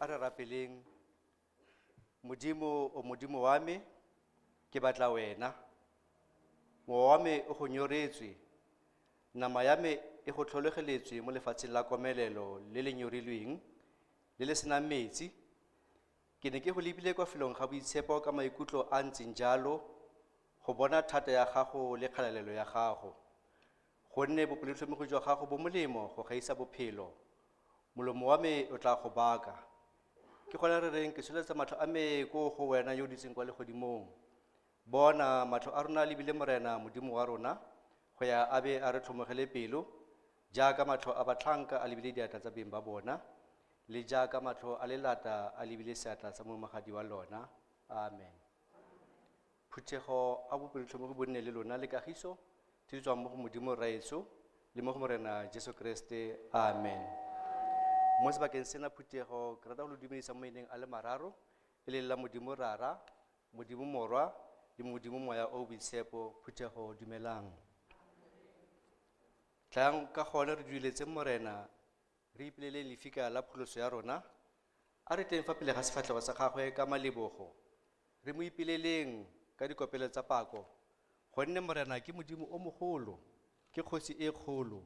A re rapeleng. Modimo o Modimo wa me, ke batla wena. Mowa wa me o go nyoretswe, nama ya me e go tlhologeletswe mo lefatsheng la komelelo le le nyorilweng, le le senang metsi. Ke ne ke go lebile kwa felong ga boitshepo ka maikutlo a ntseng jalo, go bona thata ya gago le kgalalelo ya gago. Gonne bopelotlhomogi jwa gago bo molemo go gaisa bophelo, molomo wa me o tla go baka. Ke gona re reng ke tsholetsa matlho a me ko go wena yo o dutseng kwa legodimong. Bona, matlho a rona a lebile Morena Modimo wa rona, go ya a be a re tlhomogele pelo, jaaka matlho a batlhanka a lebile diatla tsa beng ba bona, le jaaka matlho a lelata a lebile seatla sa momagadi wa lona. Amen. Phuthego a bopelotlhomogi bo nne le lona le kagiso tse di tswang mo go Modimo Rraetsho le mo go Morena Jesu Kriste. Amen. Mo sebakeng sena phuthego ke rata go lo dumedisa mo maineng a le mararo, e leng la Modimo Rara, Modimo Morwa le Modimo Moya o Boitshepo. Phuthego dumelang. Tlayang ka gone re dueletse Morena, re ipoleleng lefika la pholoso ya rona. A re tleng fa pele ga sefatlhego sa gagwe ka malebogo, re mo ipoleleng ka dikopelo tsa pako, gonne Morena ke Modimo o mogolo, ke kgosi e kgolo,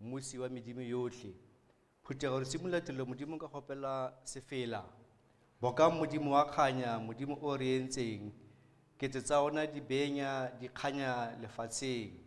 mmusi wa medimo yotlhe. Phuthego re simolola tirelo Modimo ka go opela sefela. Bokang Modimo wa kganya, Modimo o re entseng, ketse tsa ona di benya, di kganya lefatsheng.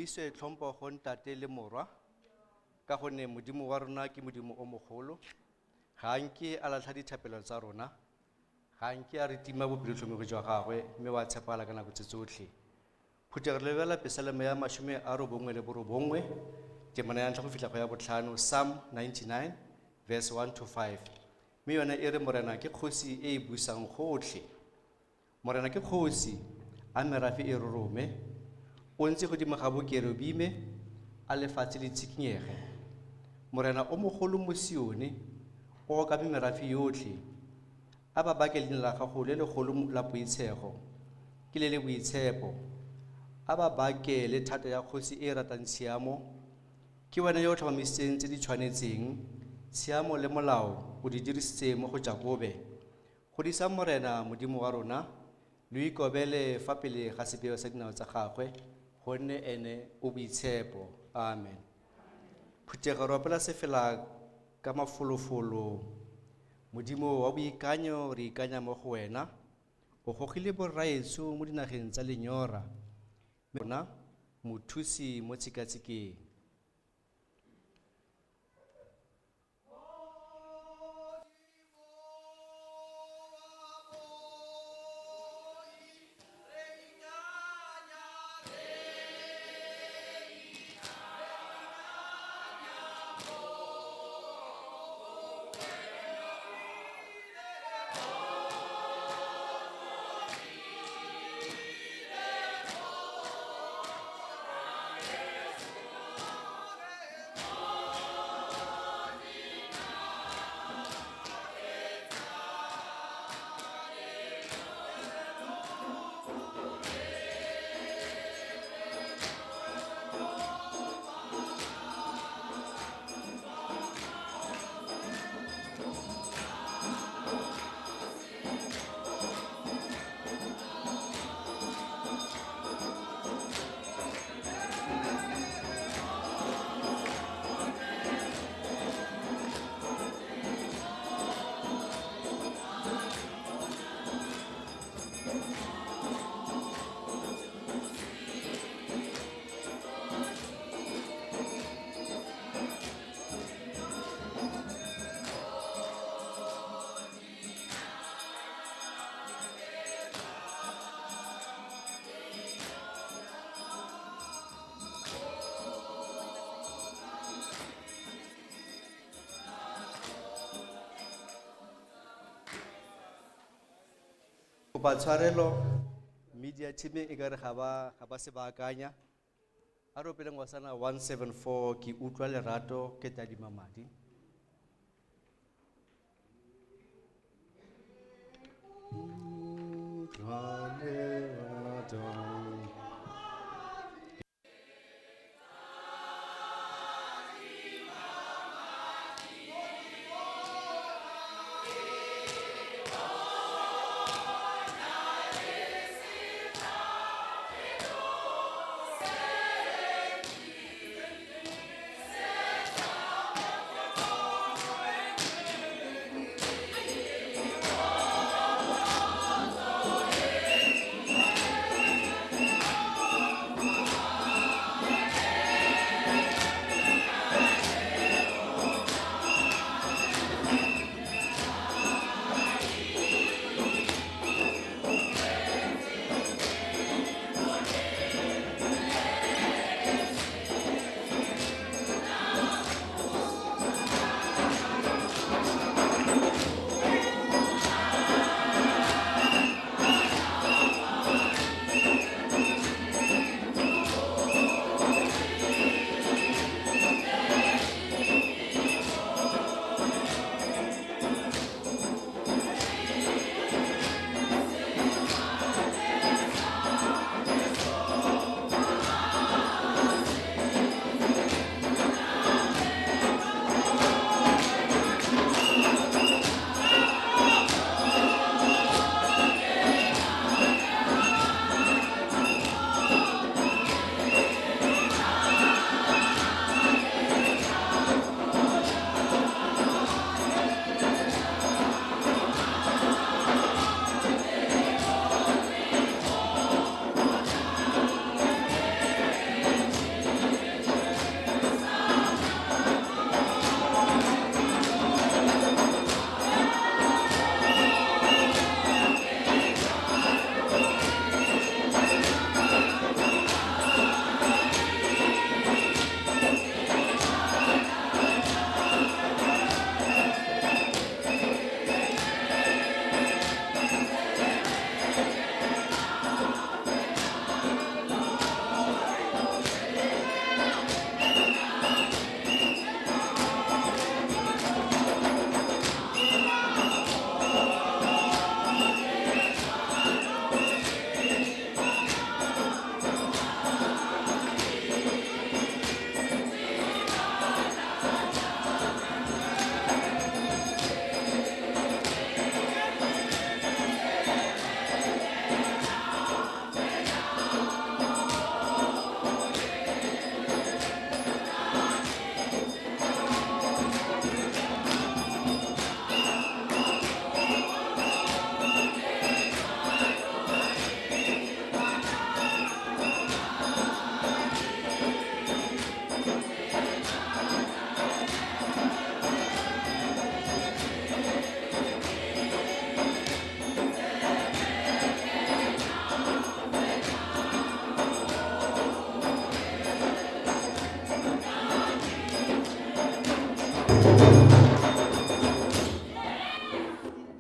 Go iswe tlhompo go Ntate le Morwa, ka gonne Modimo wa rona ke Modimo o mogolo. Ga a nke a latlha dithapelo tsa rona, ga a nke a re tima bopelotlhomogi jwa gagwe, mme wa tshepagala ka nako tse tsotlhe. Phuthego, re lebelela Pesalemo ya 99, temana ya 1 go fitlha go ya 5, Psalm 99 verse 1 to 5. Mme yone e re Morena ke kgosi e e busang gotlhe. Morena ke kgosi, a merafe e rorome. O ntse godimo ga bokerubime, a lefatshe le tshikinyege. Morena o mogolo mo Sione, o okame merafe yotlhe. A ba bake leina la gago le legolo la poitshego, ke le le boitshepo. A ba bake le thata ya kgosi e e ratang tshiamo. Ke wena yo o tlhomamisitseng tse di tshwanetseng, tshiamo le molao o di dirisitse mo go Jakobe. Godisang Morena Modimo wa rona, lo ikobele fa pele ga sebeo sa dinao tsa gagwe, gonne ene o boitshepo. Amen. Phuthego, re opela sefela ka mafolofolo. Modimo wa boikanyo, re ikanya mo go wena. O gogile borraetsho mo dinageng tsa lenyora. Rona, mothusi mo tshikatshikeng. Kopa tshwarelo, media team e ka re ga ba se baakanya. A re opeleng wasana 174, ke utlwa lerato ke tadima madi. Utlwa lerato.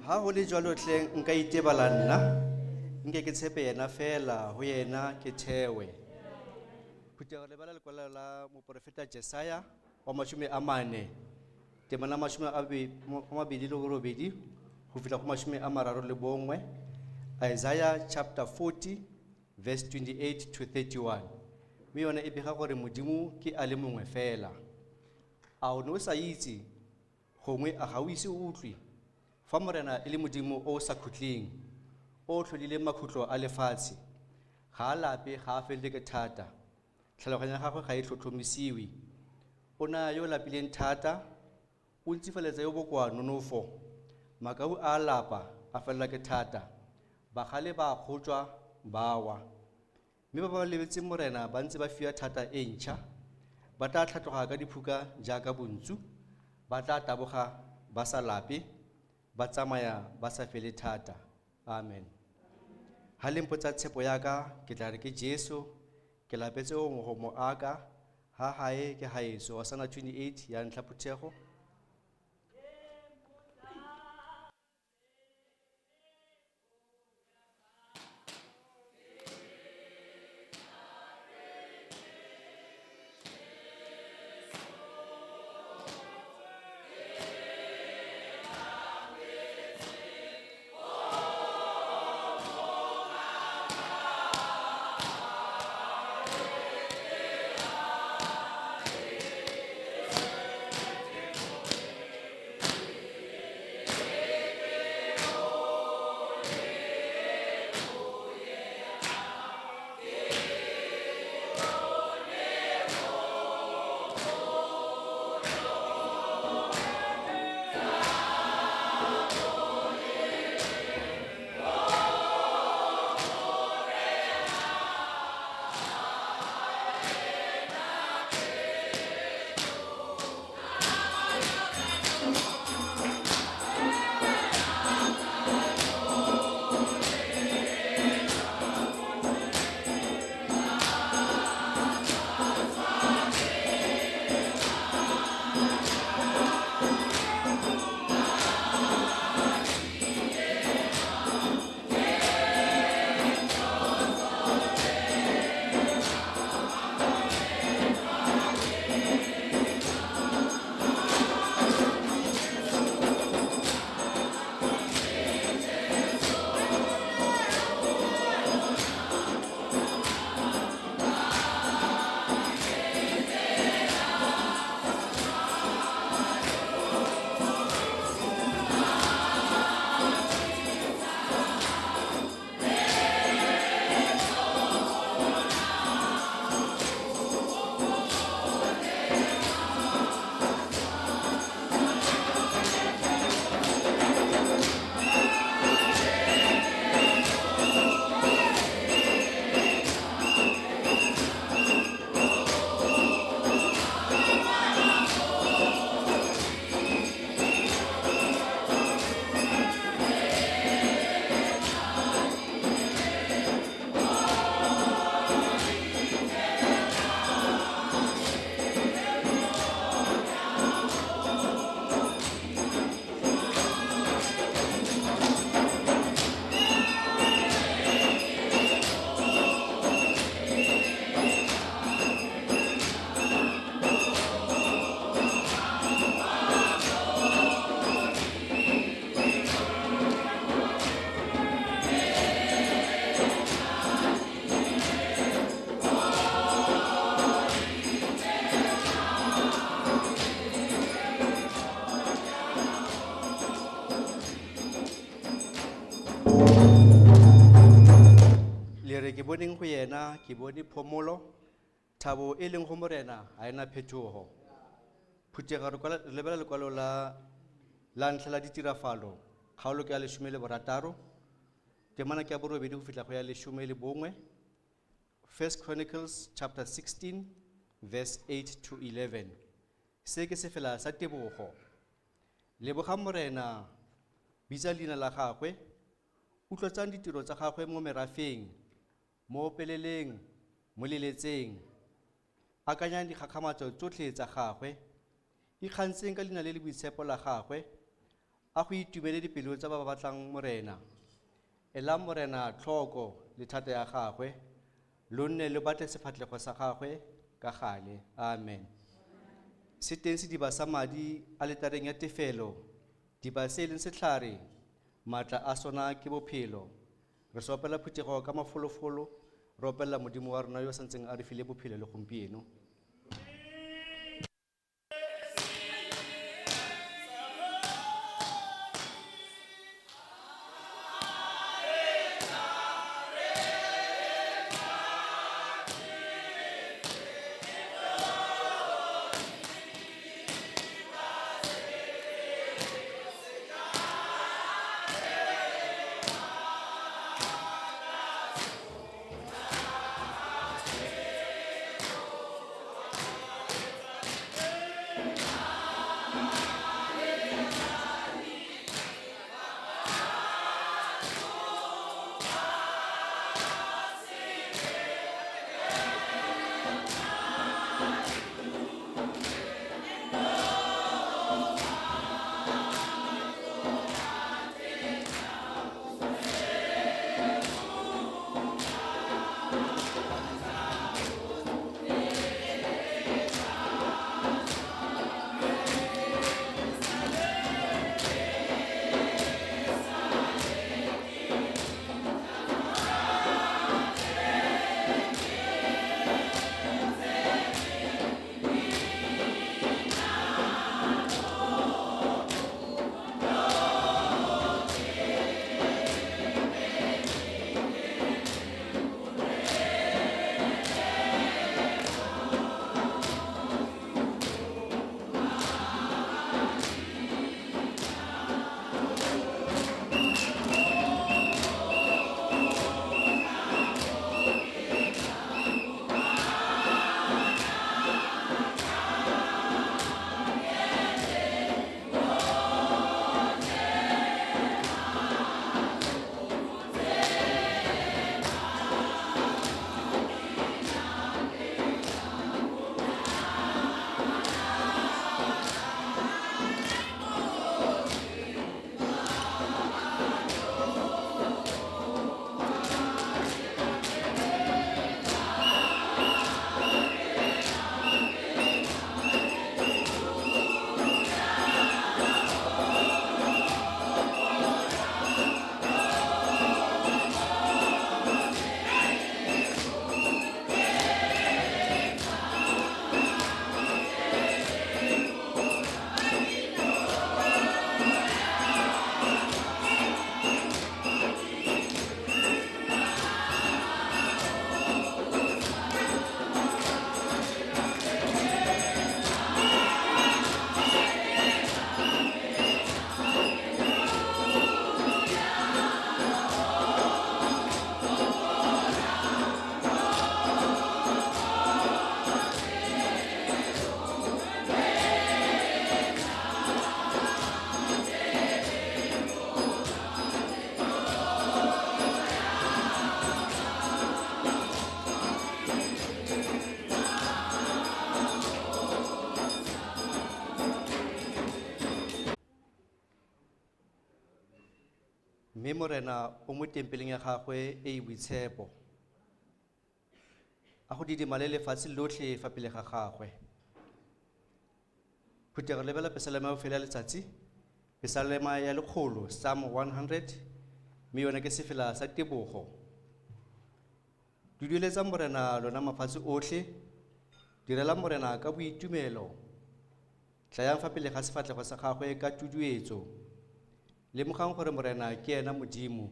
Ha ho le jwalo hleng nka itebala nna, nke ke tshepe yena fela, ho yena ke thewe. Phuthego le bala lekwalo la moporofeta Jesaya wa 40, temana 28 go fihla go 31. Isaiah chapter 40 verse 28 to 31. Mme yone e bega gore Modimo ke a le mongwe fela. A o ne o sa itse, gongwe a ga o ise o utlwe, fa Morena e le Modimo o o sa khutleng, o o tlhodileng makhutlo a lefatshe, ga a lape, ga a felele ke thata, tlhaloganyo ya gagwe ga e tlhotlhomisiwe. O naya yo o lapileng thata, o ntsifaletsa yo bokoa nonofo, makau a lapa, a felelwa ke thata, bagale ba a kgotšwa, ba wa. Mme ba ba lebetseng Morena ba ntse ba fiwa thata e ntšha, ba tla tlhatloga ka diphuka jaaka bontsu, ba tla taboga ba sa lape, ba tsamaya ba sa fele thata. Amen. Ha le mpotsa tshepo ya ka, ke tla re ke Jesu, ke lapetse o mogomo a ka, ha hae ke haeso. Hosana 28 ya ntlha phuthego. Le re ke boneng go yena, ke bone phomolo, thabo e leng go Morena ga ena phetogo. Phuthego re lebela lekwalo la ntlha la ditirafalo, kgaolo ke ya 16, temana ke ya 8 go fihla go ya 11. First Chronicles chapter 16 verse 8 to 11. Se ke sefela sa tebogo. Leboga Morena, bitsa leina la gagwe, utlwatsang ditiro tsa gagwe mo merafeng, mo opeleleng, mo leletseng. Akanyang dikgakgamatso tsotlhe tsa gagwe, ikgantsheng ka leina le le boitshepo la gagwe, A go itumele dipelo tsa ba ba batlang Morena. Elang Morena tlhoko le thata ya gagwe, lo nne lo batle sefatlhego sa gagwe ka gale. Amen. Se teng sediba sa madi aletareng ya tefelo, diba se e leng setlhare, maatla a sona ke bophelo. Re se opela phuthego ka mafolofolo, re opelela Modimo wa rona yo a santseng a re file bophelo le gompieno. Mme Morena o mo tempeleng ya gagwe e e boitshepo. A go didimale lefatshe lotlhe fa pele ga gagwe. Phuthego lebela pesalema ya bofelo ya letsatsi, pesalema ya lekgolo, Psalm 100, mme yone ke sefela sa tebogo. Dudueletsa Morena lona mafatshe otlhe, direla Morena ka boitumelo, tlayang fa pele ga sefatlhego sa gagwe ka tuduetso. Lemogang gore Morena ke ena Modimo,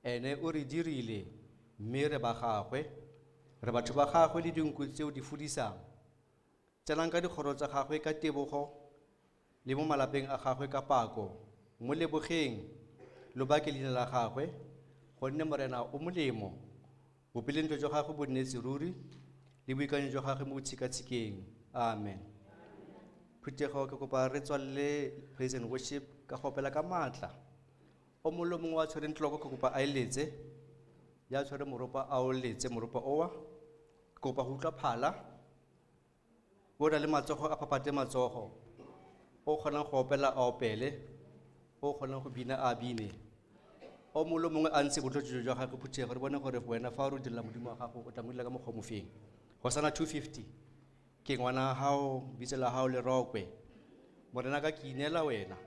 ene o re dirile, mme re ba gagwe, re batho ba gagwe le dinku tseo di fudisang. Tsenang ka dikgoro tsa gagwe ka tebogo, le mo malapeng a gagwe ka pako. Mo lebogeng, lo bake leina la gagwe, gonne Morena o molemo. Bopelontle jwa gagwe bo nnetse ruri, le boikanyo jwa gagwe mo tshikatshikeng. Amen. Phuthego ke kopa re tswalele praise and worship ka go opela ka maatla. O mongwe le mongwe wa tshwereng tloko ke kopa a e letse, ya tshwere moropa a o letse moropa owa. Ke kopa go utlwa phala, o na le matsogo a phaphathe matsogo, o kgonang go opela a opele. O kgonang go bina a bine. O mongwe le mongwe a ntshe botlotlo jwa gagwe phuthego re bone gore wena fa o re o direla modimo wa gago o tla mo dira ka mokgwa o mo feng. Go sana 250 ke ngwana wa gago bitso la gago le rokwe. Morena ka ke ineela wena.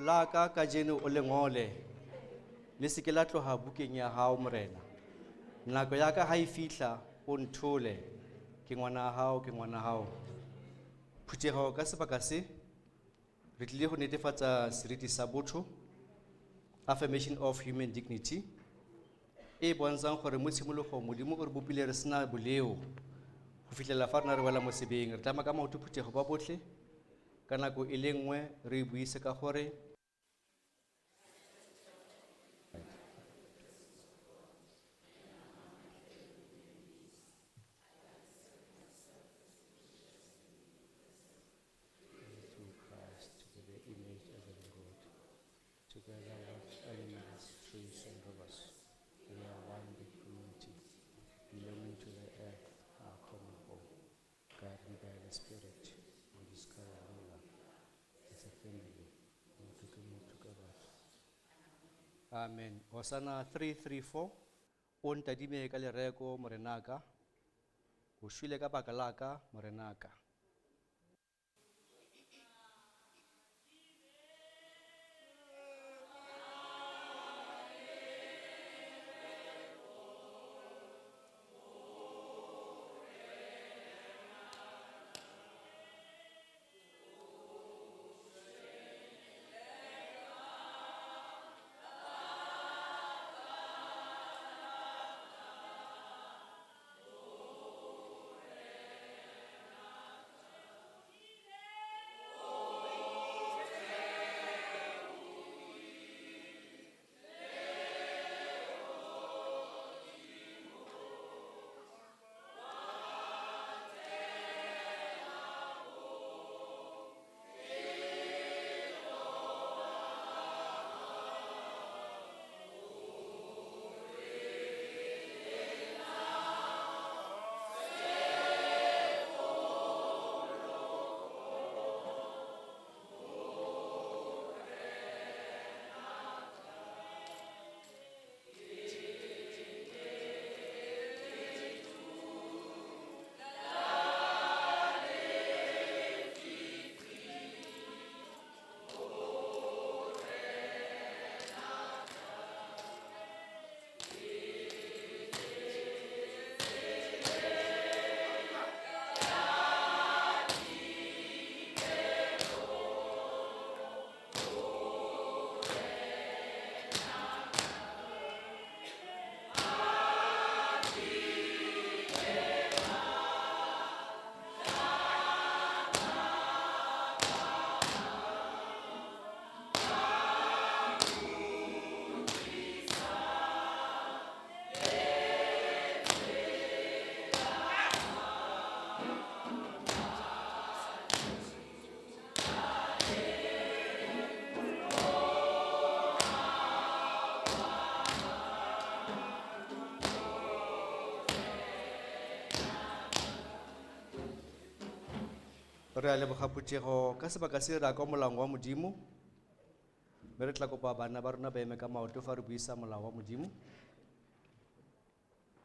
La ka kajeno o le ngole, le se ke la tloha bukeng ya hao Morena. Nako ya ka ha e fihla, o nthole, ke ngwana hao, ke ngwana hao. Phutheho ka sebaka se, re tlile go netefatsa seriti sa botho, affirmation of human dignity, e bontshang gore mo tshimologong Modimo o re bopile re sena boleo, go fitlhela fa rena re wela mo sebeng. Re tlama ka maoto phuthego ba botlhe, ka nako e le nngwe re e buise ka gore to Christ, to the image of the Lord, together with animals, trees and rivers, we are one big community, belonging to the earth, our common home. Guided by the Spirit, we discover our love as a family, together. Amen. Hosanna 334, o ntadime ka lereko morenaka, o shwele ka baka la ka morenaka. Re a leboga phuthego ka sebaka se re ya kwa molaong wa Modimo, mme re tla kopa bana ba rona ba eme ka maoto fa re buisa molao wa Modimo.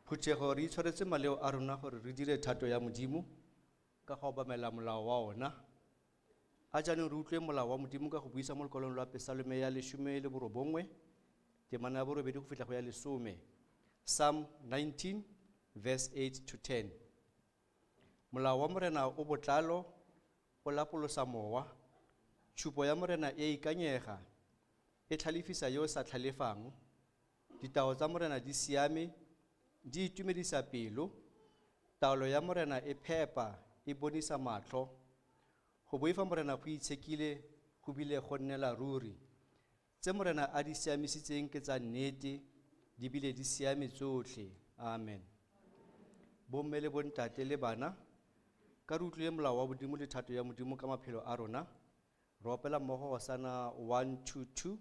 Phuthego re itshwaretse maleo a rona gore re dire thato ya Modimo ka go obamela molao wa ona. A jaanong re utlwe molao wa Modimo ka go buisa mo lekwalong lwa Pesalome ya 19, temana ya 8 go fitlha go ya 10. Psalm 19 verse 8 to 10. Molao wa Morena o botlalo, o lapolosa mowa. Tshupo ya Morena e ikanyega, e tlhalefisa yo o sa tlhalefang. Ditao tsa Morena di siame, di itumedisa pelo. Taolo ya Morena e phepa, e bonisa matlho. Go boifa Morena go itshekile, go bile go nnela ruri. Tse Morena a di siamisitseng ke tsa nnete, di bile di siame tsotlhe. Amen. Bomme le bontate le bana, ka re utlwile molao wa Modimo le thato ya Modimo ka maphelo a rona, re opela mmogo Hosanna 122,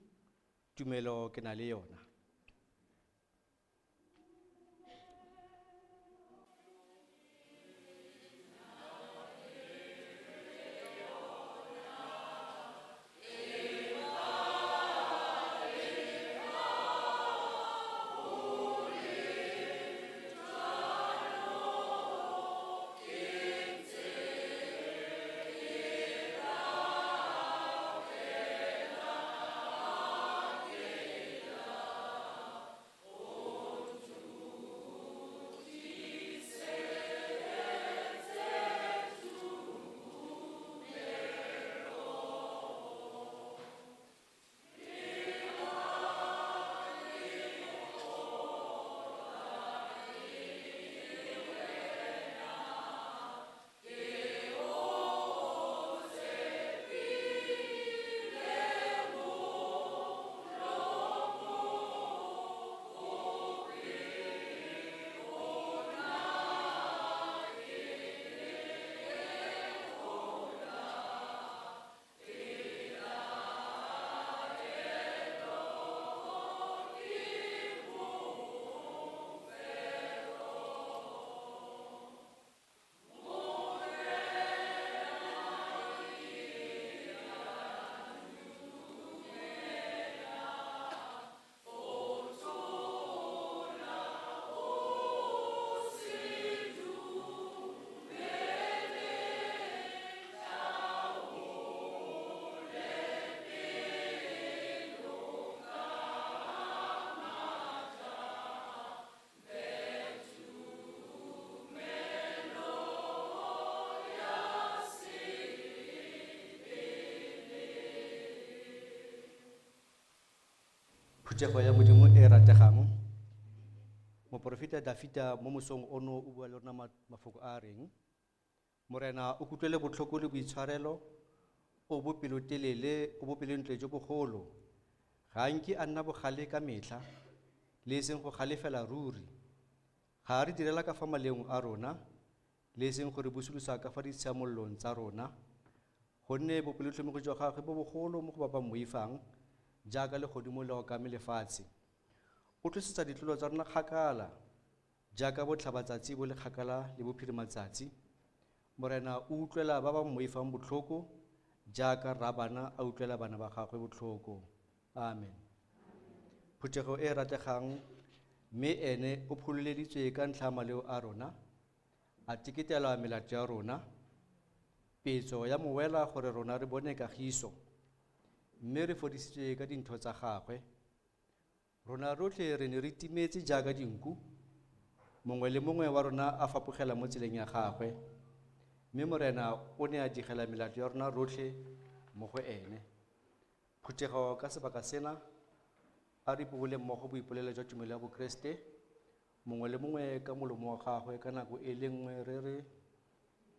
tumelo ke na le yona. Phuthego ya Modimo e e rategang, moporofeta Dafita mo mosong ono o bua le rona mafoko a a reng, Morena o kutlwele botlhoko le boitshwarelo, o bopelotelele, o bopelontle jo bogolo. Ga a nke a nna bogale ka metlha, le e seng go galefela ruri. Ga a re direla ka fa maleong a rona, le e seng go re busolosa ka fa ditshiamololong tsa rona. Gonne bopelotlhomogi jwa gagwe bo bogolo mo go ba ba mmoifang, jaaka legodimo le okame lefatshe. O tlosetsa ditlolo tsa rona kgakala, jaaka botlhabatsatsi bo le kgakala le bophirimatsatsi. Morena o utlwela ba ba mmoifang botlhoko, jaaka rrabana a utlwela bana ba gagwe botlhoko. Amen. Phuthego e e rategang, mme ene o phololeditswe ka ntlha ya maleo a rona, a teketela melato ya rona, petso ya mowela gore rona re bone kagiso, mme re fodisitswe ka dintho tsa gagwe. Rona rotlhe re ne re timetse jaaka dinku, mongwe le mongwe wa rona a fapogela mo tseleng ya gagwe, mme Morena o ne a digela melato ya rona rotlhe mo go ene. Phuthego ka sebaka sena, a re ipobole mmogo boipolelo jwa tumelo ya Bokeresete, mongwe le mongwe ka molomo wa gagwe ka nako e le nngwe re re,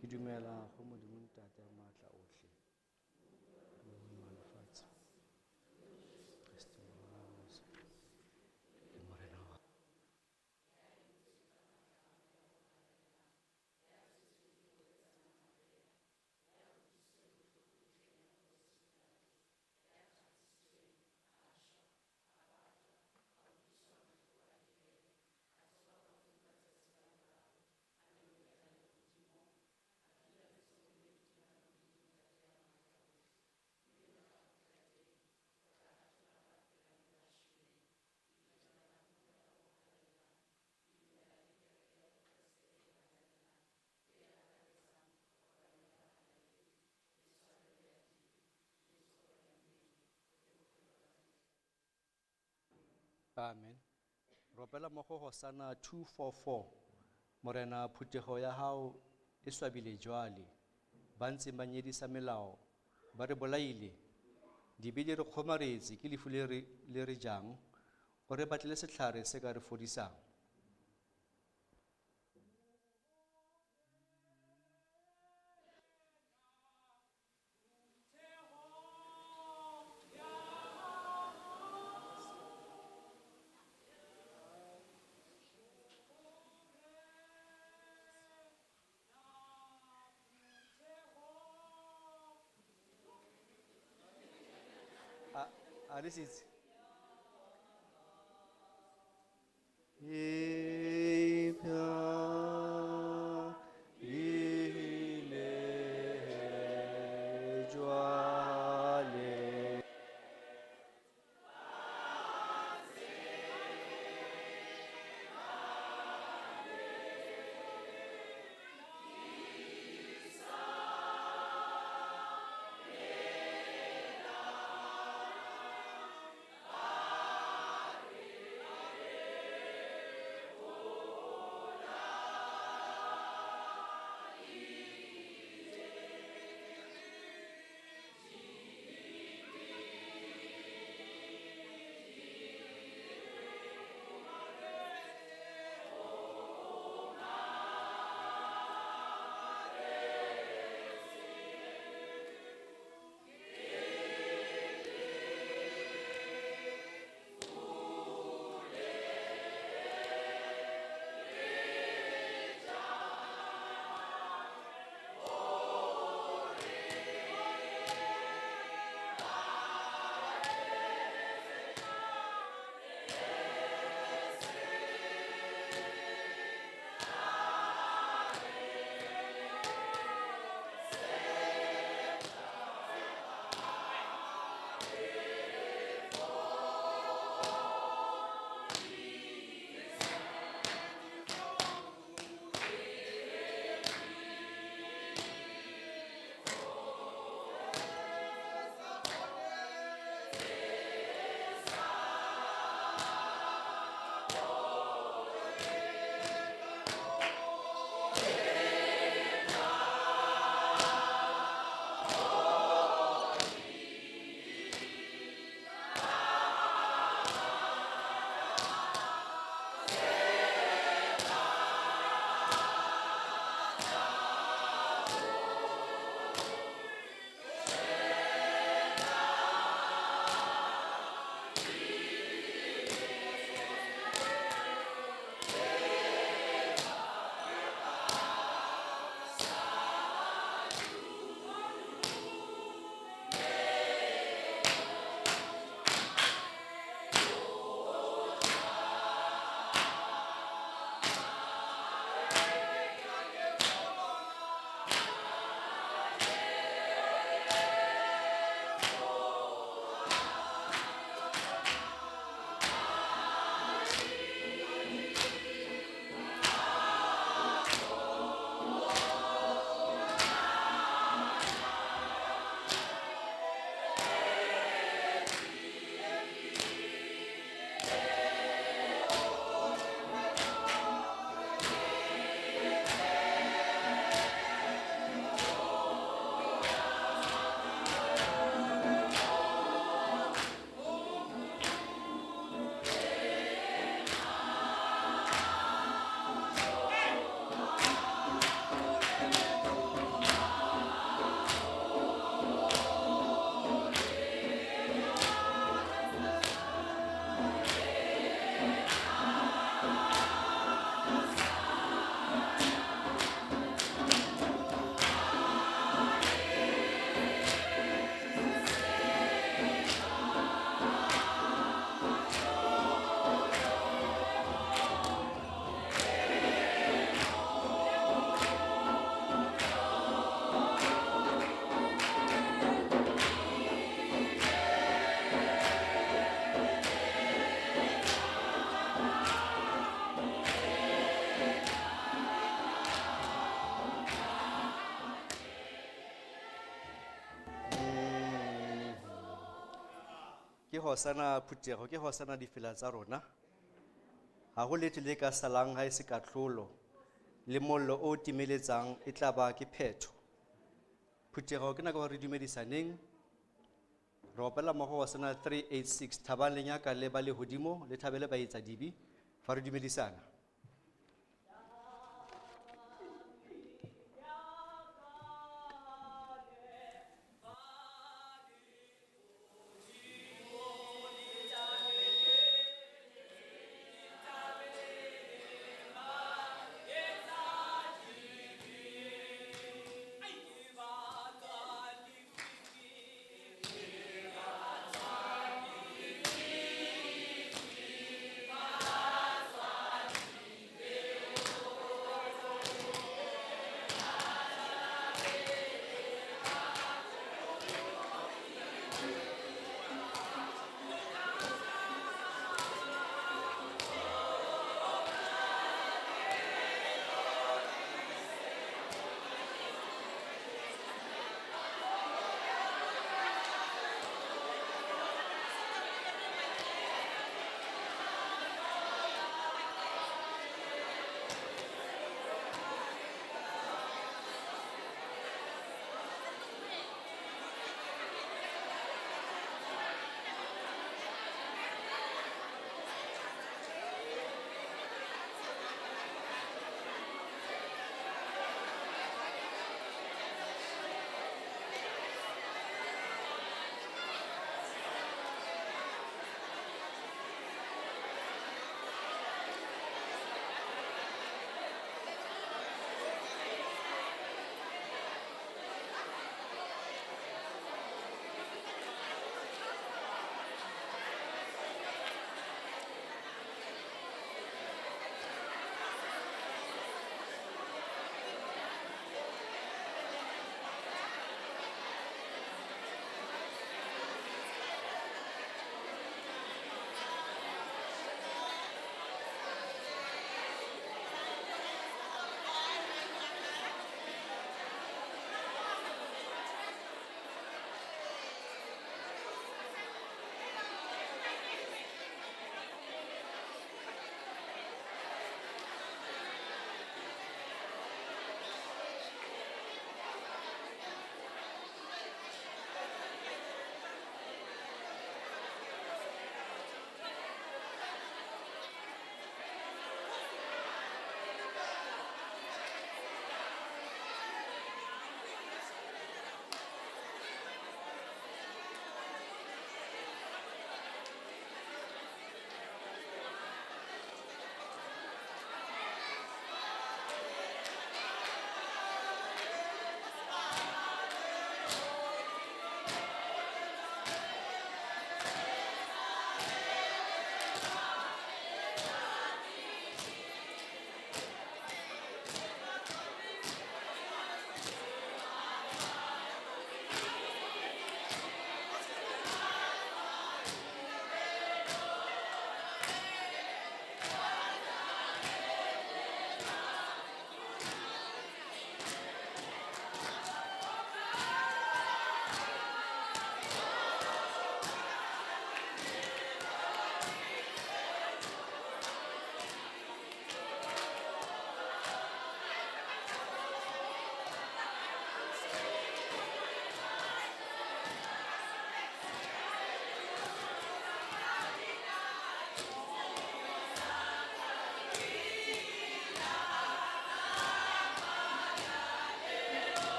ke dumela go Modimo Ntate a maatla otlhe, Modimo wa lefatshe, Kriste Morena wa le Morena wa. Amen. Ropela mmogo Hosana 244. Morena phuthego ya hao e swabile jwale. Ba ntseng ba nyedisa melao, ba re bolaile. Dibe di re kgomaretse ke lefu le re jang. O re batlele setlhare se ka re fodisang. A le setse? Jwale. Ke hosana phuthego, ke hosana difela tsa rona. Ga go letho le ka salang ga e se katlholo, le mollo o o timeletsang e tla ba ke phetho. Phuthego ke nako ya gore re dumedisaneng. Re opela mmogo hosana 386, thabang le nyaka le ba lehodimo, le thabele baetsadibe, fa re dumedisana.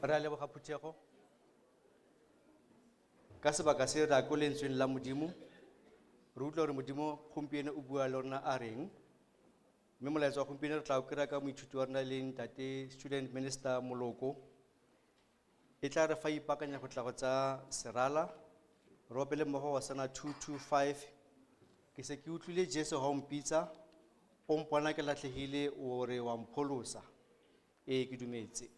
Re a leboga phuthego. Ka sebaka se re ya ko lentsweng la Modimo, re utlwa gore Modimo gompieno o bua le rona a reng. Mme molaetsa wa gompieno re tla o kry-a ka moithuti wa rona e leng ntate student minister Moloko. E tla re fa ipaakanya go tla go tsa serala, re opele mmogo wa sana 225. Ke se ke utlwile Jesu ha o mpitsa, o mpona ke latlhegile, o re wa mpholosa. Ee, ke dumetse.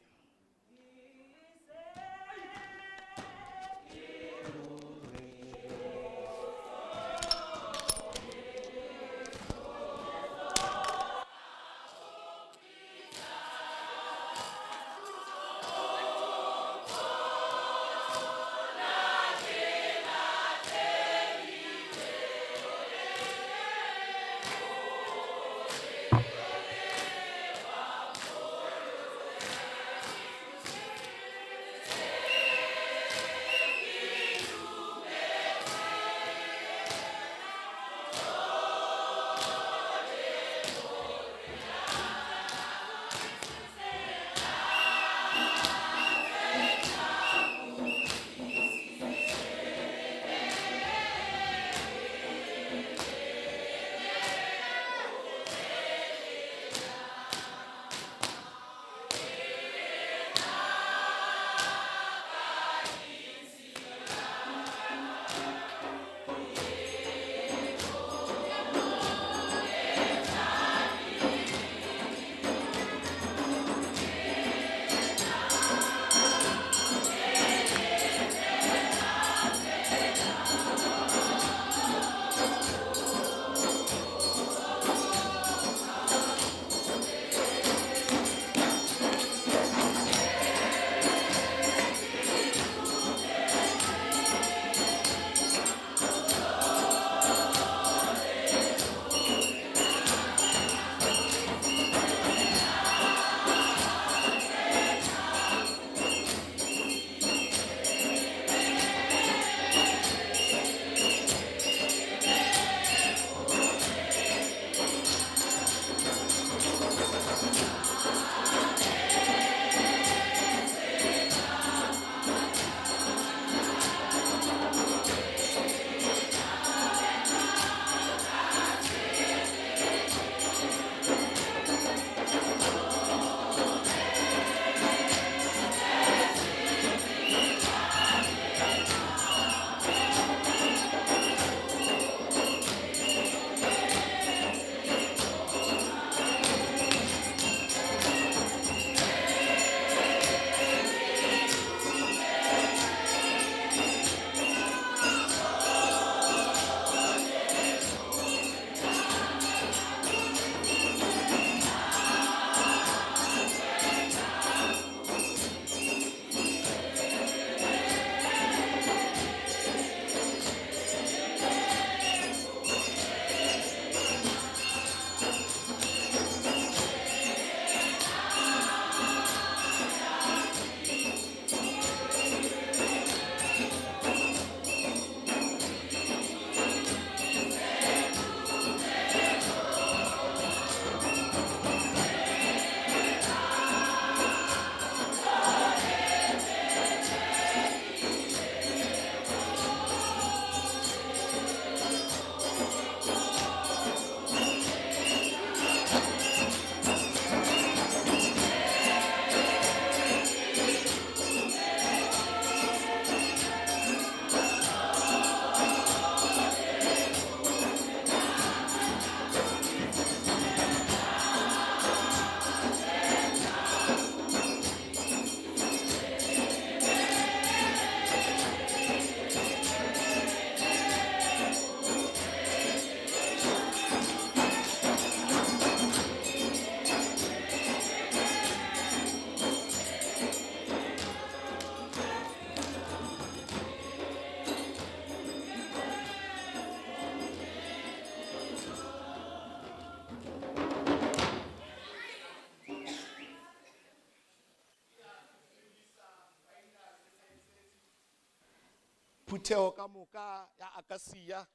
Phuthego ka moka ya Akasia,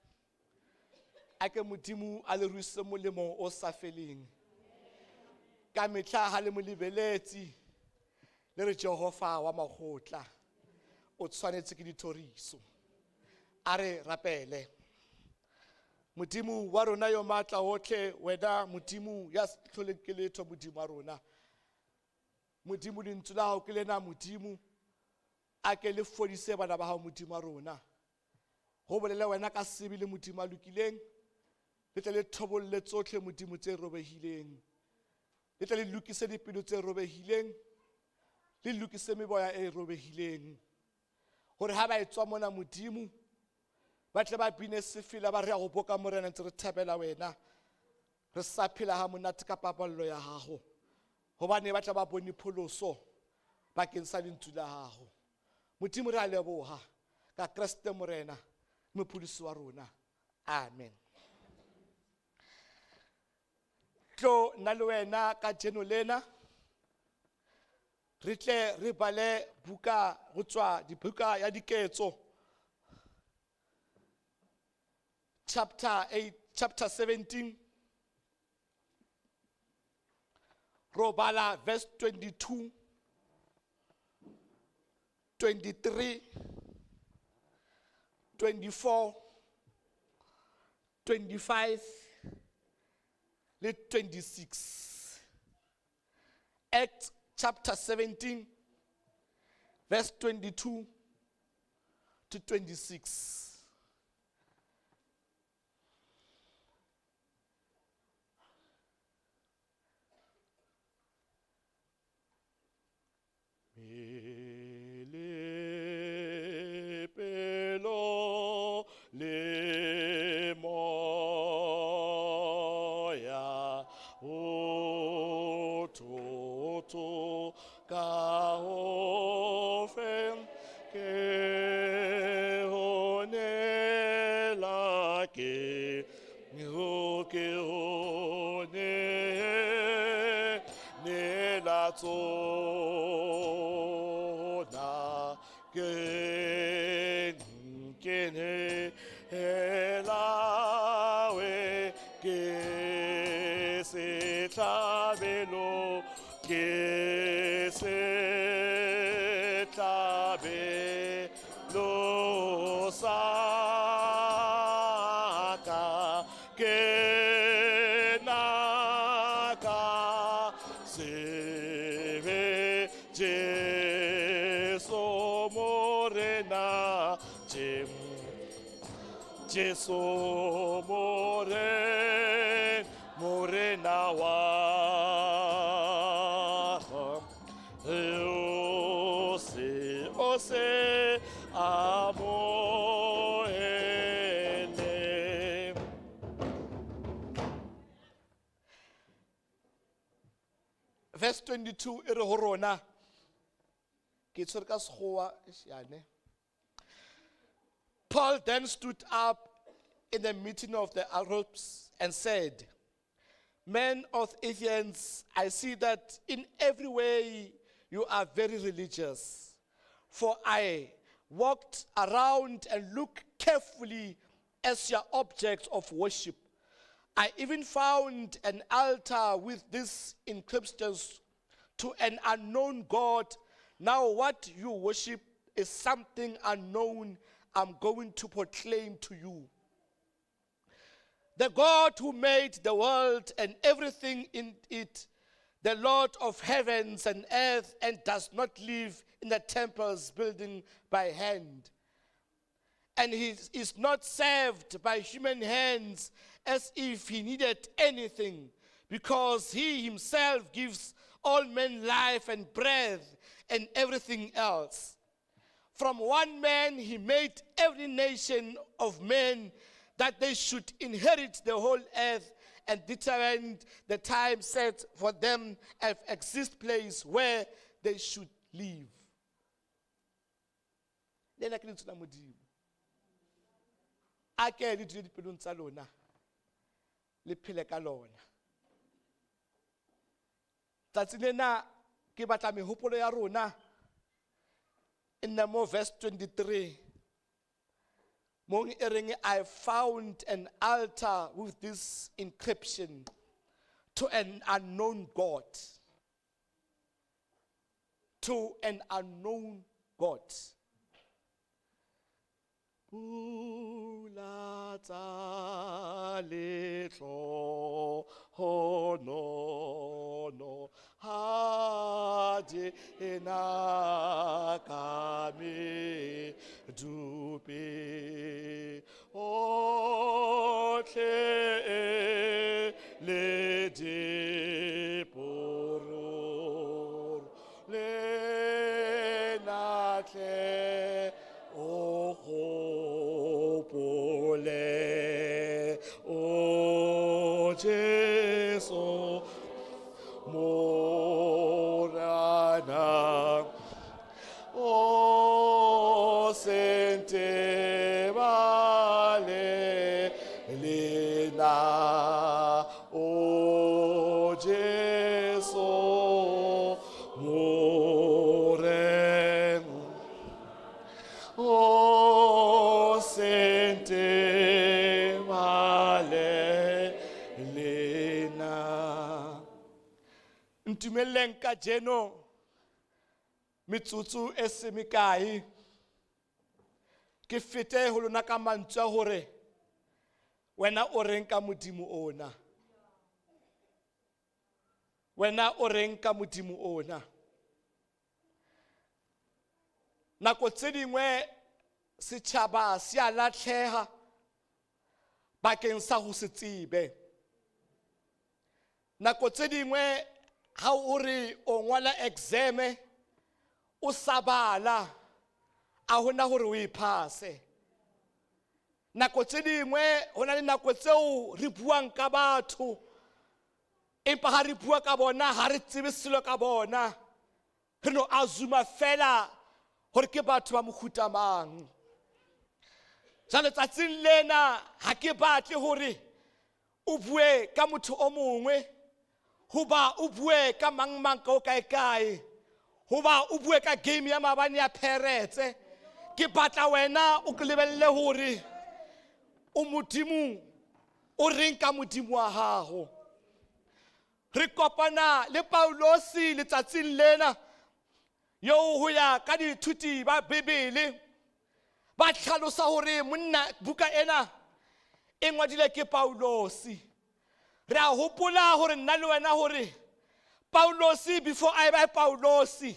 a ke Modimo a le ruise molemo o sa feleng. Ka mehla ha le mo lebeletse, Le re Jehova wa makgotla o tshwanetse ke dithoriso. A re rapele. Modimo wa rona yo matla otlhe, wena Modimo ya se tlholeng ke letho, Modimo wa rona. Modimo lentswe la hao ke lena, Modimo a ke le fodise bana ba hao, Modimo wa rona. Go bolele wena ka sebe le Modimo a lokileng, le tle le thobolle tsotlhe Modimo tse robehileng, le tle le lokise dipelo tse robehileng, le lokise meboya e robehileng, gore ha ba e tswa mona Modimo ba tle ba bine sefela ba re ya go boka Morena ntse re thabela wena, re sa phela ha monate ka paballo ya gago, gobane ba tla ba bone pholoso bakeng sa lentswe la gago. Modimo re a leboga ka Kreste Morena mopholosi wa rona, amen. Tlo nna le wena ka jeno lena re tle re bale buka go tswa dibuka ya Diketso chapter 8, chapter 17, ro bala verse 22, 23, 24, 25 le 26. Acts chapter 17 verse 22 to 26. Mele pelo le moya o toto ka o feng ke honela ke ho ke hone nela tsona ke ke ne elawe ke setlhabelo ke setlhabelo sa ka ke naka sebe Jesu Morena Jesu Morena Morena wa o se o se amohele. Verse 22 e re ho rona, ke tshwere ka Sekgowa, eish, yane. Paul then stood up in the meeting of the Areopagus and said, Men of Athens, I see that in every way you are very religious. For I walked around and looked carefully at your objects of worship. I even found an altar with this inscriptions, to an unknown God. Now what you worship is something unknown. I'm going to proclaim to you. The God who made the world and everything in it, the Lord of heavens and earth, and does not live in the temples building by hand. And he is not served by human hands as if he needed anything, because he himself gives all men life and breath and everything else. From one man he made every nation of men that they should inherit the whole earth, and determined the time set for them at exist place where they should live. Lena ke lentswe la Modimo. A ke le dule dipelong tsa lona, le phele ka lona. Tsatsi lena ke batla mehopolo ya rona e nne mo verse 23. Mong e reng, I found an altar with this inscription, to an unknown God. to an unknown God. Pula tsa lehlohonolo ha di na ka medupe otlhe le dipororo le natlhe o gopole o Jesu Morena o sente vale lena o Jesu Morena o sente vale lena. Ntumelleng kajeno metsotso e se mekae ke fete ho lona ka mantswe a hore wena o reng ka Modimo ona. Wena o reng ka Modimo ona. Nako tse dingwe setjhaba se a lahleha bakeng sa ho se tsebe. Nako tse dingwe ha o re o ngwala exam o sa bala a hona hore o e phase. Nako tse dingwe ho na le nako tseo re buang ka batho empa ha re bua ka bona ha re tsebe selo ka bona, re no assume fela hore ke batho ba mofuta mang. Jwale tsatsing lena ha ke batle hore o bue ka motho o mongwe, hoba o bue ka mang mang ka o kae kae, hoba o bue ka game ya maabane ya Pirates. Ke batla wena o ke lebelle hore o Modimo o reng ka Modimo wa gago. Re kopana le Paulosi letsatsing lena yo ho ya ka diithuti ba Bibele ba tlhalosa hore monna buka ena e ngwadile ke Paulosi. Re a hopola hore nna le wena hore Paulosi before a eba Paulosi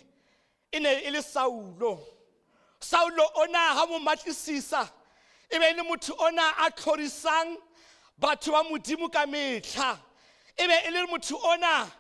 e ne e le Saulo. Saulo ona ha mo matlisisa e be e le motho ona a tlhorisang batho ba Modimo ka mehla. E be e le motho ona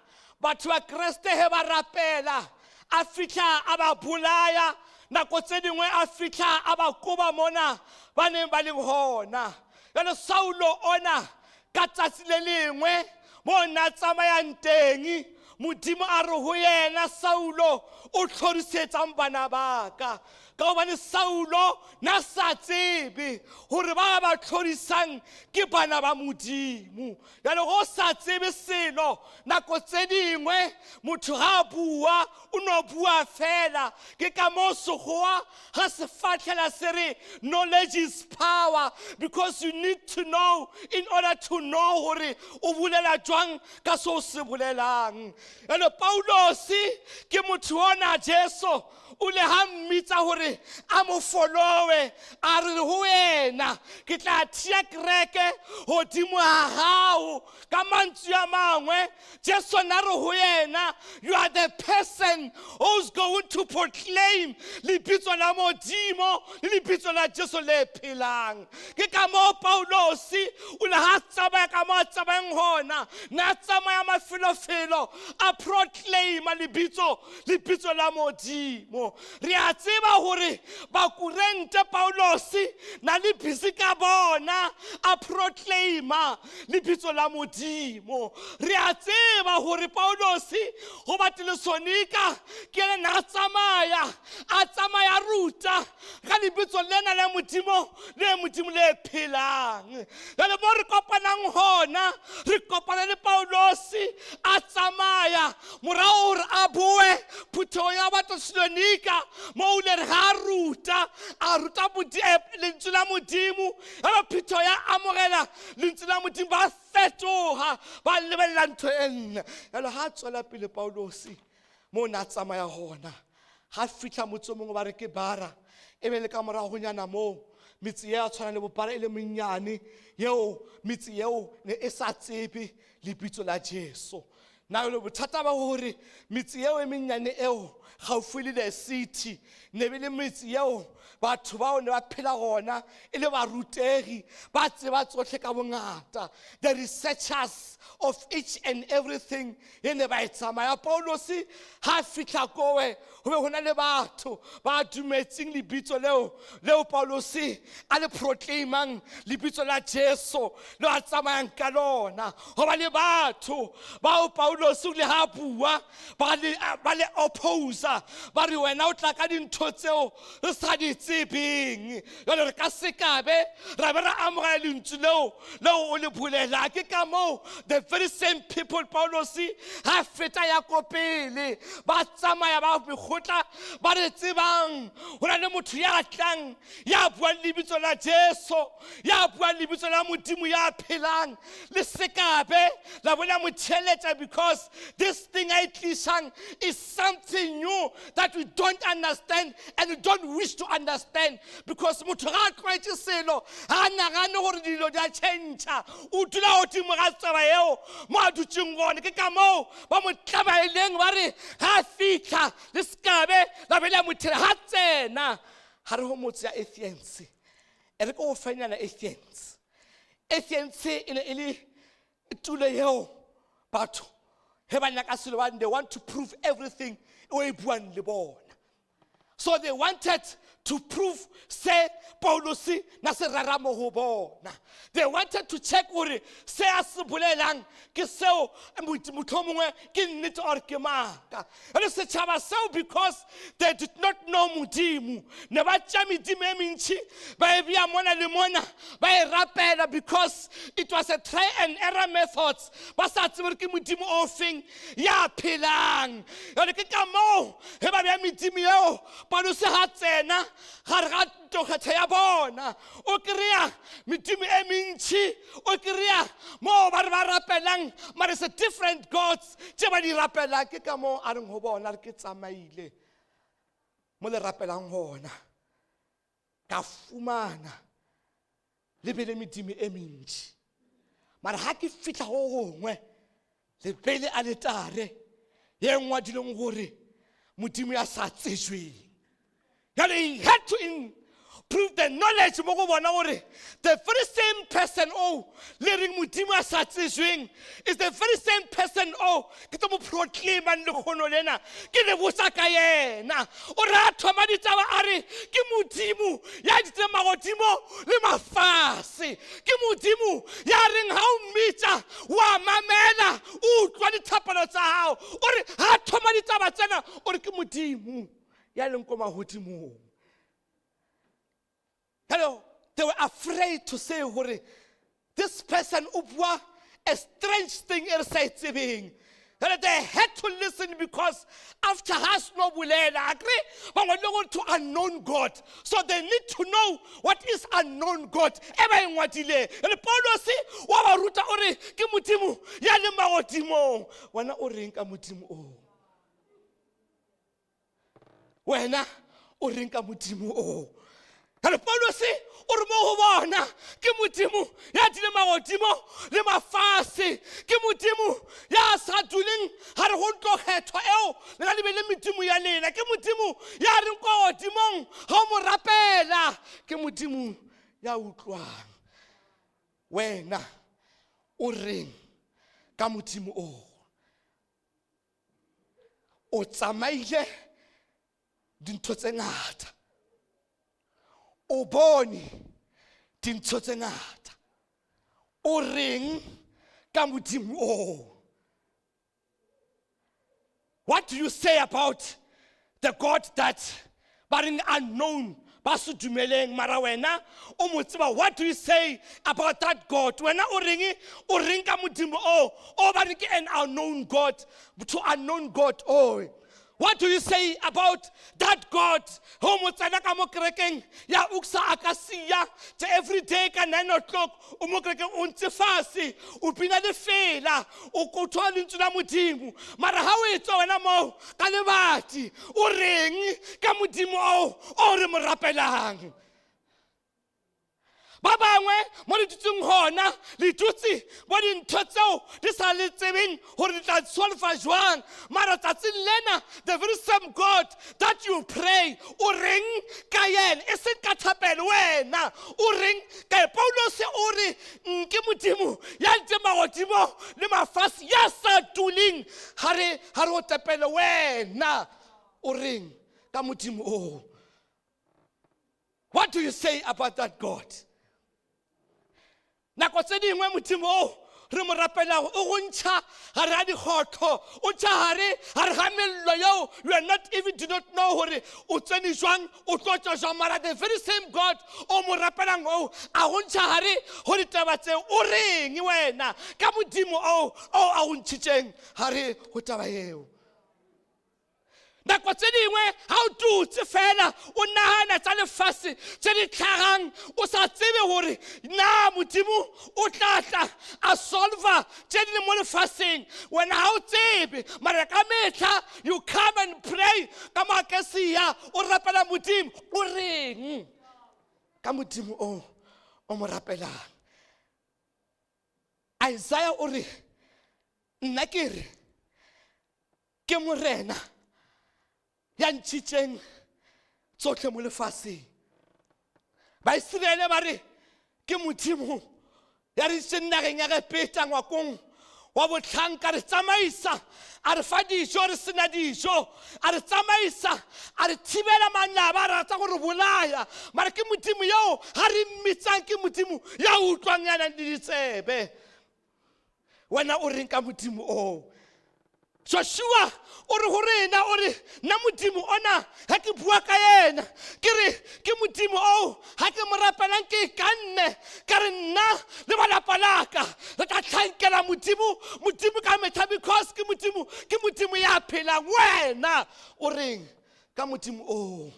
batho ba Kreste he ba rapela a fihla a ba bolaya, nako tse dingwe a fihla a ba koba mona ba neng ba leng hona. Jwale Saulo ona ka tsatsi le lengwe mo na tsamayang teng, Modimo a re ho yena, Saulo o tlhorisetsang bana ba ka. Ka hobane Saulo na sa tsebe hore ba ba tlhorisang ke bana ba Modimo. Jwale ho sa tsebe selo, nako tse dingwe motho ha a bua o no bua fela. Ke ka moo Sekgowa ha se fahlela se re knowledge is power, because you need to know in order to know hore o bolela jwang ka seo se bolelang. Jwale Paulosi ke motho ona Jesu o le ha mmitsa hore a mo followe, a re ho yena ke tla thea kereke hodimo ha hao. Ka mantswe a mangwe Jesu na re ho yena, you are the person who's going to proclaim lebitso la Modimo le lebitso la Jesu le phelang. Ke ka moo Paulosi o le ha tsamaya ka moo a tsamayang hona, na tsamaya mafelofelo a proclaima lebitso la Modimo. Re a tseba hore bakurente Paulosi na le busy ka bona a proclaima lebitso la Modimo. Re a tseba hore Paulosi ho Bathesalonika ke yena na tsamaya a tsamaya ruta ka lebitso lena la Modimo le Modimo le phelang. Jwale mo re kopanang hona, re kopana le Paulosi a tsamaya morao hore a boe phuthehong ya Bathesalonika mo o ile re ha ruta a ruta lentswe la Modimo. Ya ba phutheho ya amohela lentswe la Modimo, ba fetoha ba lebella ntho e nne. Jwale ha tswela pele Paulosi mo na tsamaya hona, Ga fitlha motse o mongwe ba re ke Bara, e be le ka moragonyana moo metse ye ya tshwana le bopara e le monnyane yeo, metse yeo ne e sa tsebe lebitso la Jesu. Na le bothata ba gore metse yeo e mennyane eo gaufi le the city ne be le metse yeo batho bao ne ba phela gona e le barutegi, ba tseba tsotlhe ka bongata, the researchers of each and everything ye ne ba e tsamaya. Paulosi ga fitlha kowe, go be go na le batho ba dumetseng lebitso leo Paulosi a le proclaimang, lebitso la Jesu le a tsamayang ka lona. Go ba le batho bao Paulosi o ile ga bua ba le opposa, ba re wena o tla ka dintho tseo re sa di tsebeng, jale re ka sekabe ra be ra amogela lentswe leo o le bolela. Ke ka moo the very same people, Paulosi ga feta ya ko pele, ba tsamaya ba mekgotla ba re tsebang go na le motho ya tlang ya buang lebitso la Jesu, ya buang lebitso la Modimo ya phelang, le sekabe la bona mo theletša, because this thing a e tlisang is something new that we don't understand and we don't wish to understand, because motho ga a tlwaetse selo ga a nagane gore dilo di a change, o dula godimo ga tsaba eo mo a dutseng gone. Ke ka moo ba mo tlabaeleng ba re ga a fitlha le sekabe la be la mo thela ga tsena ga re go motse ya Athens. E re ke go fenyana Athens. Athens e ne e le tulo yeo batho he ba nyaka selo they want to prove everything o e buang le bona. So they wanted to prove se Paulus na se rera mo go bona. They wanted to check gore se a se bolelang ke seo mohlomongwe ke nnete or ke maaka. Le setšhaba seo, because they did not know Modimo, ne ba tša medimo e mentši ba e bea mona le mona ba e rapela, because it was a try and error methods, ba sa tsebe gore ke Modimo o feng ya phelang. Jale ke ka moo ge ba bea medimo eo, Paulus ga tsena gare ga tokgetho ya bona, o kry-a medimo e mentšhi, o kry-a moo ba re ba rapelang, mare se different gods tše ba di rapelang. Ke ka moo a reng go bona, re ke tsamaile mo le rapelang gona, ka fumana le be le medimo e mentšhi, mara ga ke fitlha go gongwe le beile aletare ye ngwadileng gore Modimo ya sa tsejweng. Jale he had to improve the knowledge mo go bona gore the very same person o le reng Modimo a sa tsejweng is the very same person o ke tlo mo proclaimang lekgono lena ke le botsa ka yena. O re a thoma ditaba a re ke Modimo ya ditseng magodimo le mafase, ke Modimo ya reng ga o mmitša wa mamela, o utlwa dithapelo tsa gago. O re ga thoma ditaba tsena o re ke Modimo ya leng ko magodimong. Hello, they were afraid to say gore this person o bua a strange thing e re sa e tsebeng. Jale they had to listen, because after ha seno bolela akre ba ngwadile gore to unknown God, so they need to know what is unknown God e ba e ngwadileng. Jale Paulosi wa ba ruta, o re ke Modimo ya leng magodimong. Wena o reng ka Modimo oo? Wena o reng ka Modimo oo? Jale Paulose o re mo go bona ke Modimo ya dile magodimo le mafase, ke Modimo ya sa duleng ga re go ntlokgethwa eo lena le be le medimo ya lena, ke Modimo ya reng kwa godimong ga o mo rapela, ke Modimo ya utlwang. Wena o reng ka Modimo oo? O tsamaile dintho tse ngata, o bone dintho tse ngata, o reng ka Modimo oo? What do you say about the God that ba reng unknown, ba se dumeleng, mara wena o mo tseba? What do you say about that God? Wena o reng? O reng ka Modimo o ba reng ke an unknown God, to unknown God o? What do you say about that God? Ho mo tsena ka mo kerekeng ya uksa akasia tse every day ka 9 o'clock o mo kerekeng o ntse fase o bina lefela o kothwa lentswe la Modimo mara ha o e tswa wena moo ka lebati o reng ka Modimo oo o re mo rapelang? Ba bangwe mo le dutseng gona le dutse mo dintho tseo di sa le tsebeng gore di tla solva jwang, mara tsatsing lena the very same God that you pray o reng ka yena, e seng ka thapelo, wena o reng ka Paulose o re nke Modimo ya ntseng magodimo le mafase ya sa duleng gare gare go tepele, wena o reng ka Modimo oo? What do you say about that God? Nako tse dingwe Modimo o re mo rapelago o go ntšha gare ga dikgotlho, o ntšha gare gare ga mello yeo you are not even do not know gore o tsene jwang, o tlo tswa jwang, mara the very same God o mo rapelang o a go ntšha gare go ditaba tseo, o reng wena ka Modimo o o a go ntšhitšeng gare go taba eo? Nako tse dingwe ga o dutse fela o nagana tsa lefase tse di tlhagang o sa tsebe gore na Modimo o tla tla a solva tse di leng mo lefaseng, wena ga o tsebe, mara ka metlha you come and pray ka maakesia o rapela Modimo, o reng ka Modimo o o mo rapelang? Isaiah o re nna ke re ke Morena ya ntšhitšeng tsotlhe mo lefaseng. Baisiraele ba re ke Modimo ya re iseng nageng ya Egepeta ngwakong wa botlhanka, re tsamaisa a re fa dijo re sena dijo, a re tsamaisa a re thibela manaba a rata go re bolaya, mara ke Modimo yeo ga re mmitsang, ke Modimo ya utlwang ya nang le ditsebe. Wena o reng ka Modimo oo? Joshua o re go rena, o re nna Modimo ona ga ke bua ka yena ke re ke Modimo oo ga ke mo rapelang ke ka nne ka re nna le balapa laka re tla tlhankela Modimo, Modimo ka metlha, because ke Modimo, ke Modimo ya phelang. Wena o reng ka Modimo oo?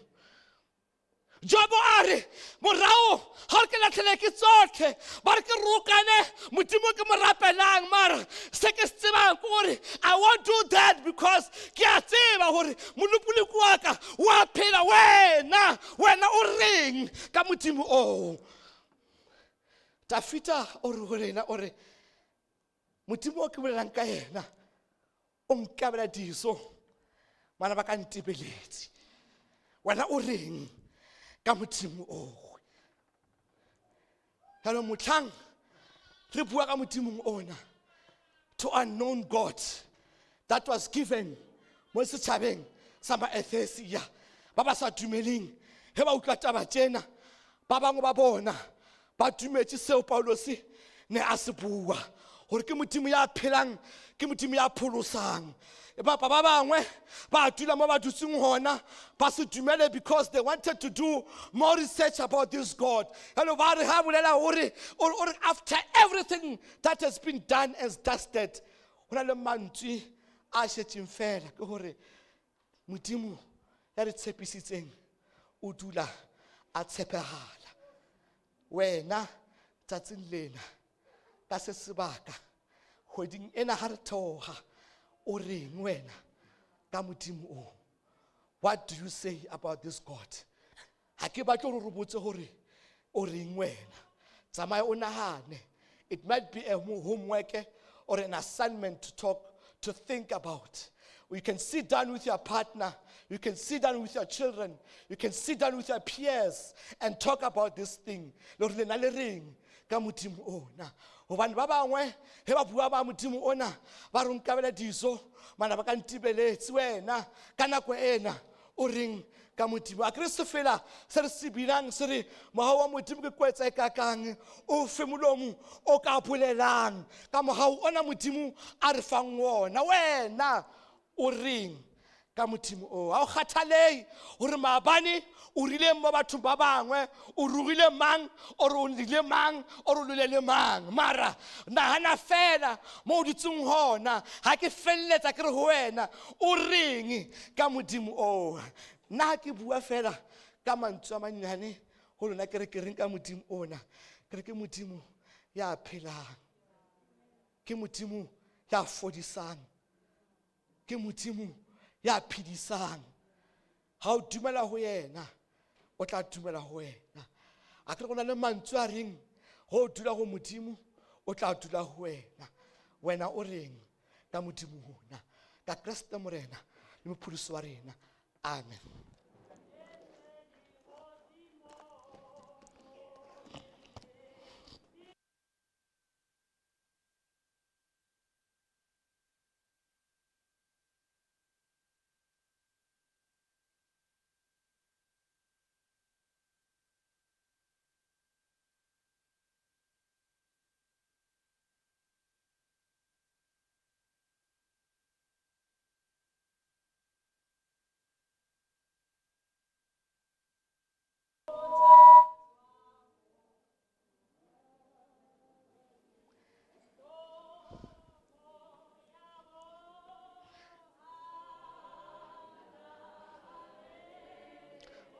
Jobo a re morago ga re ke latlhele ke tsotlhe ba re ke rokane Modimo ke mo rapelang, mara se ke se tsebang ke gore I won't do that because ke a tseba gore molopoloko wa ka wa phela. Wena, wena o reng ka Modimo oo? Dafita o re go rena, o re Modimo o ke bolelang ka yena o nkabela diso bana ba ka ntebeletse, wena o reng ka Modimo oo? Jalo motlhang re bua ka Modimong ona, to unknown God that was given mo setšhabeng sa Maethesia ba ba sa dumeleng, ge ba utlwa taba tsena ba bangwe ba bona ba dumetse seo Paulose ne a se bua gore ke Modimo ya phelang, ke Modimo ya pholosang. Bapa ba bangwe ba dula mo ba dutseng gona ba se dumele because they wanted to do more research about this God. Jalo ba re ga bolela gore o re after everything that has been done and dusted, go na le mantswe a šetseng fela ke gore Modimo ya re tshepisitseng o dula a tshepegala. Wena tsatsing lena ka se sebaka kgweding ena ga re theoga, o reng wena ka Modimo o? What do you say about this God? Ga ke batle gore re botse gore o reng wena, tsamaya o nagane. It might be a homework or an assignment to talk, to think about. You can sit down with your partner, you can sit down with your children, you can sit down with your peers and talk about this thing, le gore lena le reng ka Modimo ona, gobane ba bangwe ge ba bua ba Modimo ona ba re nkabela diso mana ba ka ntibeletse, wena ka nako ena o reng ka Modimo? A kere se fela se re se binang se re mogau wa Modimo ke kwetsa e kakang, o fe molomo o ka bolelang ka mogau ona Modimo a re fang ona, wena o reng? Ka Modimo o ga o kgathalei gore maabane o rileng mo bathong ba bangwe, o rogile mang or o rile mang or o lwele le mang, mara nagana fela mo o dutseng gona. Ga ke feleletsa ke re go wena, o reng ka Modimo o? Nna ga ke bua fela ka mantswe a mannyane go lona, ke re ke reng ka Modimo ona? Ke re ke Modimo ya phelang, ke Modimo ya fodisang, ke Modimo ya phedisang. Ga o dumela go yena, o tla dumela go wena. A kere go na le mantswe a reng go o dula go Modimo, o tla dula go wena. Wena o reng ka Modimo ona? Ka Kreste Morena le Mopholosi wa rena, amen.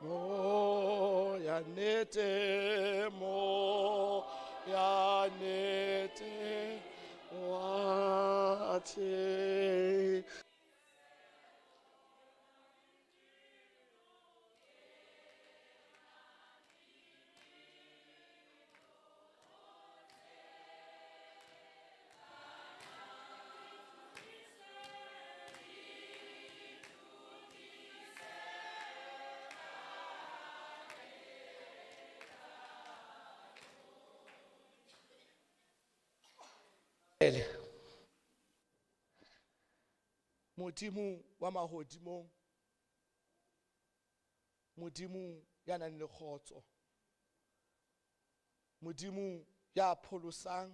Moya nete, moya nete, wa te. Ele. Modimo wa mahodimong, Modimo ya nang le kgotso, Modimo ya pholosang,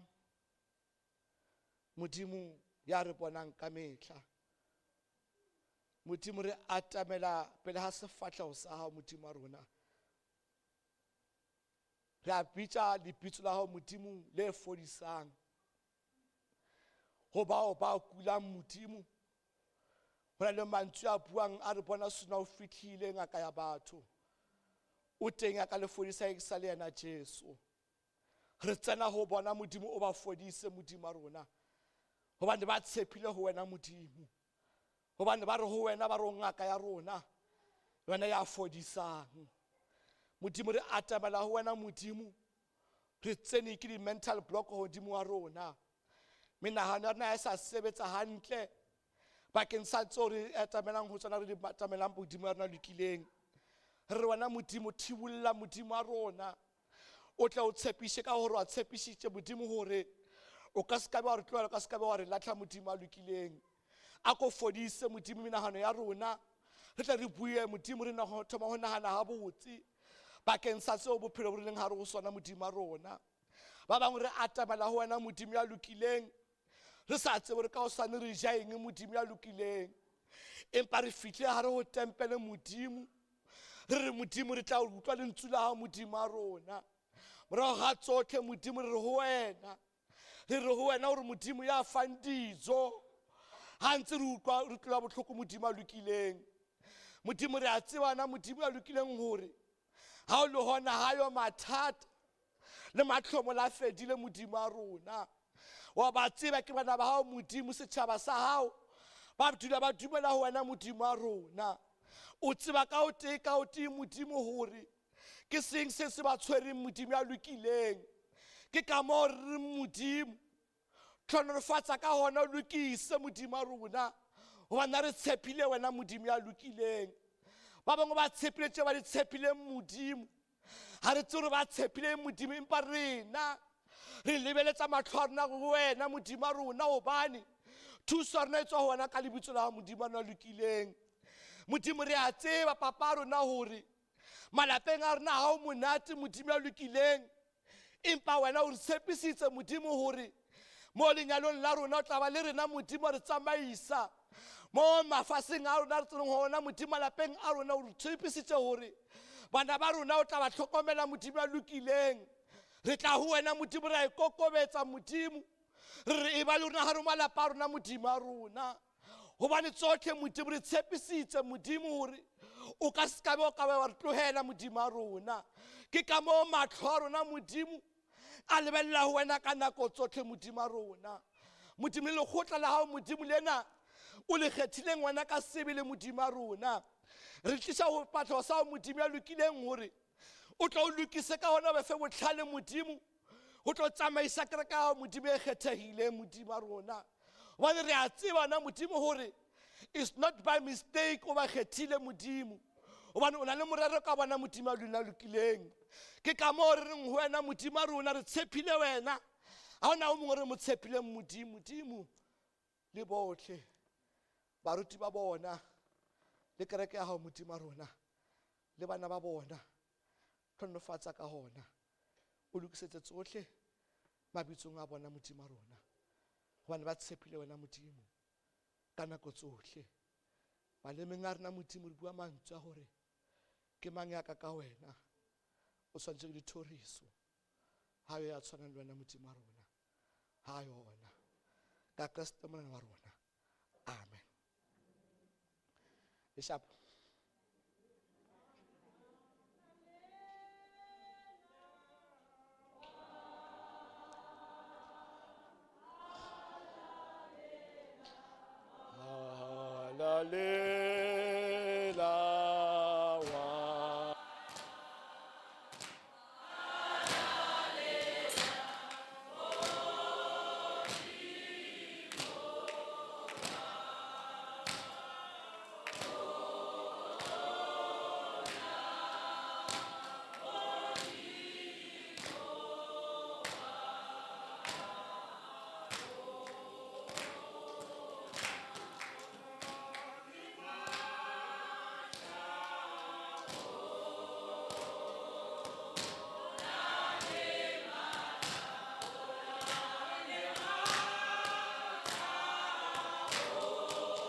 Modimo ya re bonang ka mehla. Modimo, re atamela pele ga sefatlhego sa gago, Modimo wa rona. Re a bitša lebitso la gago, Modimo le fodisang go bao ba kulang. Modimo, go na le mantswe a buang a re bona sona o fitlhile ngaka ya batho o teng a ka le fodisa e sa le yena Jesu. Re tsena go bona, Modimo, o ba fodise, Modimo wa rona, gobane ba tshepile go wena, Modimo, gobane ba re go wena, ba re o ngaka ya rona, wena ya fodisang. Modimo, re atamela go wena, Modimo. Re tsene ke di-mental block godimo wa rona, menagano ya rona e sa sebetsa hantle bakeng sa tseo re atamelang go tsona, re di atamelang. Modimo ya rona lokileng, re re wena, Modimo, thibolla, Modimo wa rona, o tle o tshepiše ka gore wa tshepišitše, Modimo, gore o ka se ka be wa re tlogela, o ka se ka be wa re latlha. Modimo a lokileng, a ko fodise, Modimo, menagano ya rona, re tle re bue, Modimo, re go thoma go nagana gabotse bakeng sa seo bophelo bo re leng gare go sona. Modimo wa rona, ba bangwe re atamela go wena, Modimo ya lokileng, re sa tsebe re ka o sane re ja eng, Modimo ya lokileng, empa re fitlhile gare go tempele, Modimo. Re re, Modimo, re tla utlwa lentswe la gago, Modimo wa rona. Morago ga tsotlhe, Modimo, re re go wena, re re go wena gore Modimo ya fang dijo ga ntse re utlwa re tlola botlhoko. Modimo a lokileng, Modimo, re a tsebana, Modimo a lokileng, gore ga o le gona ga yo mathata le matlhomo la fedile. Modimo a rona, wa ba tseba ke bana ba gago, Modimo, setšhaba sa gago ba dula ba dumela go wena. Modimo wa rona, o tseba ka o tee ka o tee, Modimo, gore ke seng se se ba tshwereng. Modimo ya lokileng, ke ka moo re reng, Modimo, tlhonolofatsa ka gona, o lokise, Modimo wa rona, gobane re tshepile wena, Modimo ya lokileng. Ba bangwe ba tshepile tse ba di tshepileng, Modimo, ga re tse gore ba tshepile, Modimo, empa rena re lebeletsa matlho a rona go wena, Modimo wa rona, gobane thuso ya rona e tswa go wena, ka lebitso la Modimo a rona lokileng. Modimo, re a tseba, papa a rona, gore malapeng a rona ga o monate, Modimo ya lokileng, empa wena o re tshepisitse, Modimo, gore Mo lenyalong la rona o tla ba le rena Modimo re tsamaisa. Mo mafaseng a rona re tseneng go ona Modimo malapeng a rona o re tshepisitse hore bana ba rona o tla ba tlhokomela Modimo a lokileng. Re tla ho wena Modimo ra ikokobetsa Modimo. Re re e ba le rona ha re malapa a rona Modimo a rona. Hobane tsotlhe Modimo re tshepisitse Modimo hore o ka se ka be o ka ba wa re tlohela Modimo a rona. Ke ka moo matlho a rona Modimo a lebelela ho wena ka nako tsotlhe Modimo a rona. Modimo le lekgotla la hao Modimo lena o le kgethileng wena ka sebele Modimo a rona. Re tlisa ho patlo sa Modimo ya lokileng hore o tlo o lokise ka hona o be fe botlhale Modimo go tlo tsamaisa kereke ya Modimo e kgethegileng Modimo a rona. Hobane re a tseba na Modimo hore it's not by mistake o ba kgethile Modimo. Hobane o na le morero ka bona Modimo a lona lokileng. Ke ka moo re reng ho wena Modimo a rona re tshepile wena. Ha hona o mongwe re mo tshepileng Modimo, Modimo le botlhe baruti ba bona le kereke ya hao Modimo a rona le bana ba bona tlhonofatsa ka hona o lokisetse tsotlhe mabitsong a bona Modimo a rona hobane ba tshepile wena Modimo ka nako tsotlhe. Malemeng a rena Modimo re bua mantswe a hore ke mang ya ka ka wena o tshwanetse ke dithoriso ha yo ya tshwanang le wena Modimo a rona ha yona ka Kreste Morena wa rona. Amen. Leshapo. Hallelujah.